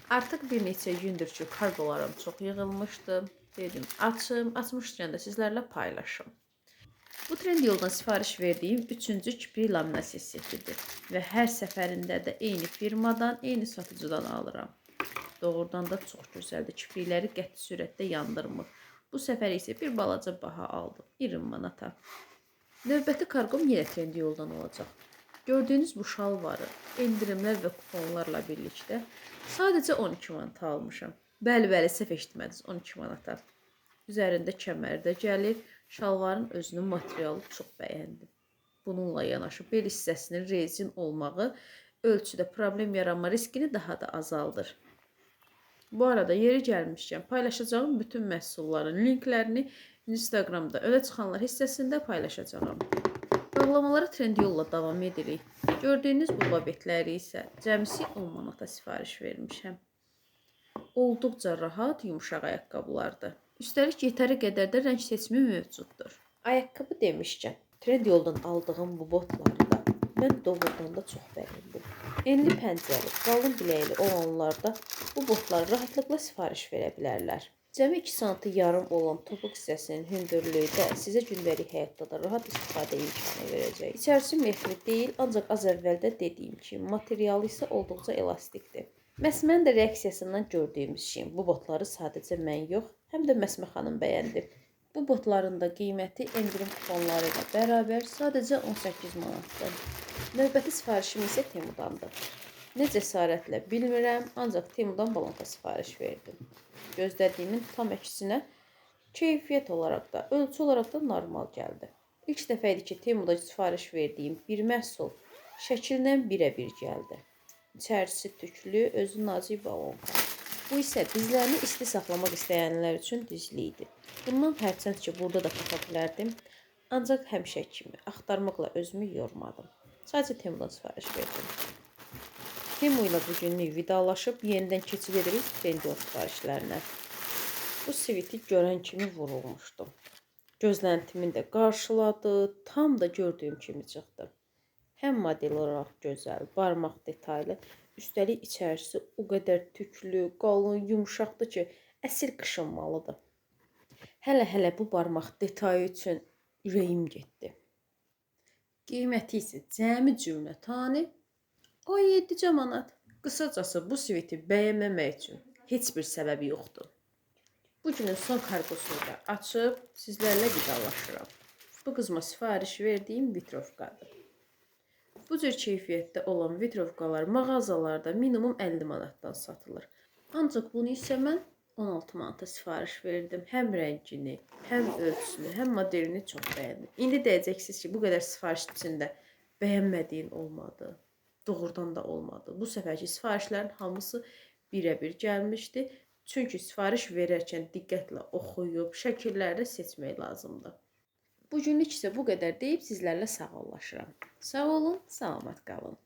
Artıq bir neçə gündür ki, kargolarım çox yığılmışdı. Dedim, açım, açmışkən də sizlərlə paylaşım. Bu Trendyoldan sifariş verdiyim 3-cü kiprik laminasiya setidir və hər səfərində də eyni firmadan, eyni satıcıdan alıram. Doğrudan da çox gözəldir. Kiprikləri qəti sürətdə yandırmır. Bu səfər isə bir balaca baha aldım. 20 manata. Növbəti kargom yenə Trendyoldan olacaq. Gördüyünüz bu şalvarı endirimlər və kuponlarla birlikdə sadəcə 12 manata almışam. Bəli, bəli, səhv eşitmədiniz, 12 manata. Üzərində kəmər də gəlir. Şalvarın özünün materialı çox bəyəndim. Bununla yanaşı bel hissəsinin rezin olmağı ölçüdə problem yaranma riskini daha da azaldır. Bu arada yeri gəlmişkən paylaşacağım bütün məhsulların linklərini Instagramda öne çıxanlar hissəsində paylaşacağam. Bağlamalara Trendyol'la davam edirik. Gördüyünüz bu babetləri isə cəmisi 10 manata sifariş vermişəm. Olduqca rahat, yumşaq ayaqqabılardır. Üstəlik yetəri qədər də rəng seçimi mövcuddur. Ayaqqabı demişkən, Trendyol'dan aldığım bu botları da mən doğrudan da çox bəyəndim. Enli pəncəli, qalın biləkli olanlarda bu botları rahatlıqla sifariş verə bilərlər. Cəmi 2 sm yarım olan topuq hissəsinin hündürlüyü də sizə gündəlik həyatda da rahat istifadə imkanı verəcək. İçərisi mexli deyil, ancaq az əvvəl də dediyim kimi materialı isə olduqca elastikdir. Məsmənin də reaksiyasından gördüyümüz şey, bu botları sadəcə mən yox, həm də Məsmə xanım bəyəndi. Bu botların da qiyməti endirim kuponları ilə bərabər sadəcə 18 manatdır. Növbəti sifarişim isə Temudandır. Nə cəsarətlə bilmirəm, ancaq Temudan balonka sifariş verdim. Gözlədiyimin tam əksinə keyfiyyət olaraq da, ölçü olaraq da normal gəldi. İlk dəfə idi ki, Temuda sifariş verdiyim bir məhsul şəkillə birə-bir gəldi. İçərisi tüklü, özü nazik balonka. Bu isə dizlərini isti saxlamaq istəyənlər üçün dizli idi. Bundan hərçənd ki, burada da tapa bilərdim, ancaq həmişə kimi axtarmaqla özümü yormadım. Sadəcə Temudan sifariş verdim. Temu ilə bugünlük vidalaşıb yenidən keçid edirik Trendyol sifarişlərinə. Bu sviti görən kimi vurulmuşdum. Gözləntimin də qarşıladı, tam da gördüyüm kimi çıxdı. Həm model olaraq gözəl, barmaq detaylı, üstəlik içərisi o qədər tüklü, qalın, yumşaqdır ki, əsl qışın malıdır. Hələ-hələ bu barmaq detayı üçün ürəyim getdi. Qiyməti isə cəmi cümlətanı 17 manat. Qısacası bu sviti bəyənməmək üçün heç bir səbəbi yoxdur. Bugünün son kargosunu da açıb sizlərlə vidalaşıram. Bu qızma sifariş verdiyim vitrovkadır. Bu cür keyfiyyətdə olan vitrovkalar mağazalarda minimum 50 manatdan satılır. Ancaq bunu isə mən 16 manata sifariş verdim. Həm rəngini, həm ölçüsünü, həm modelini çox bəyəndim. İndi deyəcəksiniz ki, bu qədər sifariş içində bəyənmədiyin olmadı. Doğrudan da olmadı. Bu səfərki sifarişlərin hamısı birə-bir gəlmişdi. Çünki sifariş verərkən diqqətlə oxuyub şəkilləri seçmək lazımdır. Bugünlük isə bu qədər deyib sizlərlə sağollaşıram. Sağ olun, salamat qalın.